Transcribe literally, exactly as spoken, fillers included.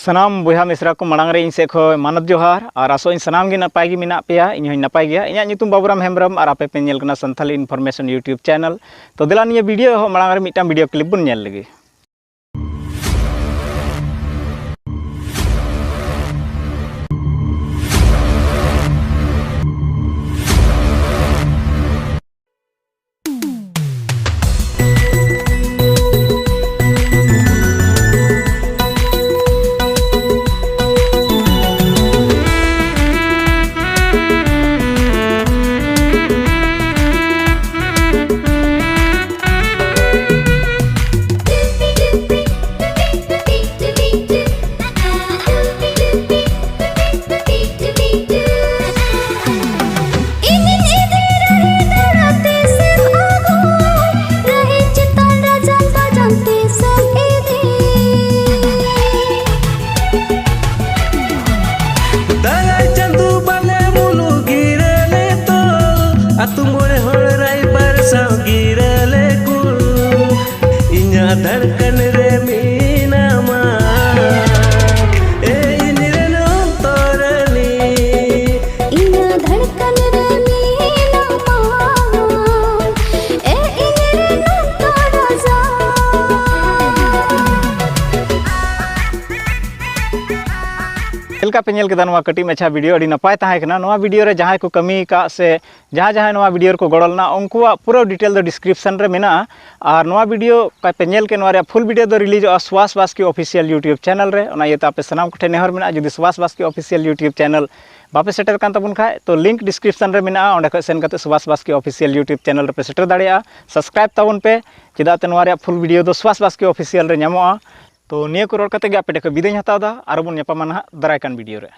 ᱥᱟᱱᱟᱢ ᱵᱚᱭᱦᱟ ᱢᱤᱥᱨᱟ ᱠᱚ ᱢᱟᱲᱟᱝ ᱨᱮ ᱤᱧ ᱥᱮᱫ ᱠᱷᱚᱱ ᱢᱟᱱᱚᱛ ᱡᱚᱦᱟᱨ, ᱟᱨ ᱟᱥᱚᱜ ᱟᱹᱧ ᱥᱟᱱᱟᱢ ᱜᱮ ᱱᱟᱯᱟᱭ ᱜᱮ ᱢᱮᱱᱟᱜ ᱯᱮᱭᱟ᱾ ᱤᱧ ᱦᱚᱸᱧ ᱱᱟᱯᱟᱭ ᱜᱮᱭᱟ᱾ ᱤᱧᱟᱹᱜ ᱧᱩᱛᱩᱢ ᱵᱟᱵᱩᱨᱟᱢ ᱦᱮᱢᱵᱨᱚᱢ, ᱟᱨ ᱟᱯᱮ ᱯᱮ ᱧᱮᱞ ᱠᱟᱱᱟ Santhali Information YouTube channel᱾ ᱛᱚ ᱫᱮᱞᱟ ᱱᱤᱭᱟᱹ video ᱮᱦᱚᱵ ᱢᱟᱲᱟᱝ ᱨᱮ ᱢᱤᱫᱴᱟᱝ video clip ᱵᱚᱱ ᱧᱮᱞ ᱞᱮᱜᱮ᱾ ᱫᱟᱨᱟᱭ ᱪᱟᱸᱫᱳ ᱵᱟᱞᱮ ᱢᱩᱞᱩᱜ ᱜᱤᱨᱟᱹ ᱞᱮ ᱛᱚᱞ, ᱟᱹᱛᱩ ᱢᱚᱬᱮ ᱦᱚᱲ ᱨᱟᱭᱵᱟᱨ ᱥᱟᱶ ᱜᱤᱨᱟᱹ ᱞᱮ ᱠᱩᱞ᱾ ᱤᱧᱟᱹᱜ ᱫᱷᱟᱲᱠᱟᱱ ᱨᱮ ᱢᱮᱱᱟᱢᱟ, ᱮ ᱤᱧ ᱨᱮᱱ ᱚᱱᱛᱚᱨᱟᱱᱤ᱾ ᱤᱧᱟᱹᱜ ᱫᱷᱟᱲᱠᱟᱱ ᱨᱮ ᱢᱮᱱᱟᱢᱟ, ᱮ ᱤᱧ ᱨᱮᱱ ᱚᱱᱛᱚᱨ ᱨᱟᱡᱟ᱾ ᱪᱮᱫ ᱞᱮᱠᱟ ᱯᱮ ᱧᱮᱞ ᱠᱮᱫᱟ ᱱᱚᱣᱟ ᱠᱟᱹᱴᱤᱡ ᱢᱟᱪᱷᱟ video? ᱟᱹᱰᱤ ᱱᱟᱯᱟᱭ ᱛᱟᱦᱮᱸ ᱠᱟᱱᱟ᱾ ᱱᱚᱣᱟ video ᱨᱮ ᱡᱟᱦᱟᱸᱭ ᱠᱚ ᱠᱟᱹᱢᱤ ᱟᱠᱟᱫ ᱥᱮ ᱡᱟᱦᱟᱸ ᱡᱟᱦᱟᱸᱭ ᱱᱚᱣᱟ video ᱨᱮᱠᱚ ᱜᱚᱲᱚ ᱞᱮᱱᱟ, ᱩᱱᱠᱩᱣᱟᱜ ᱯᱩᱨᱟᱹ detail ᱫᱚ description ᱨᱮ ᱢᱮᱱᱟᱜᱼᱟ᱾ ᱟᱨ ᱱᱚᱣᱟ video ᱚᱠᱟ ᱯᱮ ᱧᱮᱞ ᱠᱮᱫ, ᱱᱚᱣᱟ ᱨᱮᱭᱟᱜ full video ᱫᱚ releaseᱚᱜᱼᱟ ᱥᱩᱵᱷᱟᱥ ᱵᱟᱥᱠᱮ official YouTube channel ᱨᱮ᱾ ᱚᱱᱟ ᱤᱭᱟᱹᱛᱮ ᱟᱯᱮ ᱥᱟᱱᱟᱢ ᱠᱚᱴᱷᱮᱱ ᱱᱮᱦᱚᱨ ᱢᱮᱱᱟᱜᱼᱟ, ᱡᱩᱫᱤ ᱥᱩᱵᱷᱟᱥ ᱵᱟᱥᱠᱮ official YouTube channel ᱵᱟᱯᱮ ᱥᱮᱴᱮᱨ ᱠᱟᱱ ᱛᱟᱵᱚᱱ ᱠᱷᱟᱡ, ᱛᱚ link description ᱨᱮ ᱢᱮᱱᱟᱜᱼᱟ, ᱚᱸᱰᱮ ᱠᱷᱚᱡ ᱥᱮᱱ ᱠᱟᱛᱮ ᱥᱩᱵᱷᱟᱥ ᱵᱟᱥᱠᱮ official YouTube channel ᱨᱮᱯᱮ ᱥᱮᱴᱮᱨ ᱫᱟᱲᱮᱭᱟᱜᱼᱟ᱾ Subscribe ᱛᱟᱵᱚᱱ ᱯᱮ, ᱪᱮᱫᱟᱜ ᱛᱮ ᱱᱚᱣᱟ ᱨᱮᱭᱟᱜ full video ᱫᱚ ᱥᱩᱵᱷᱟᱥ ᱵᱟᱥᱠᱮ official ᱨᱮ ᱧᱟᱢᱚᱜᱼᱟ᱾ ᱛᱚ ᱱᱤᱭᱟᱹ ᱠᱚ ᱨᱚᱲ ᱠᱟᱛᱮ ᱜᱮ ᱟᱯᱮ ᱴᱷᱮᱱ ᱠᱷᱚᱡ ᱵᱤᱫᱟᱹᱭ ᱤᱧ ᱦᱟᱛᱟᱣ ᱮᱫᱟ, ᱟᱨᱚ ᱵᱚᱱ ᱧᱟᱯᱟᱢᱟ ᱱᱟᱦᱟᱜ ᱫᱟᱨᱟᱭ ᱠᱟᱱ video ᱨᱮ᱾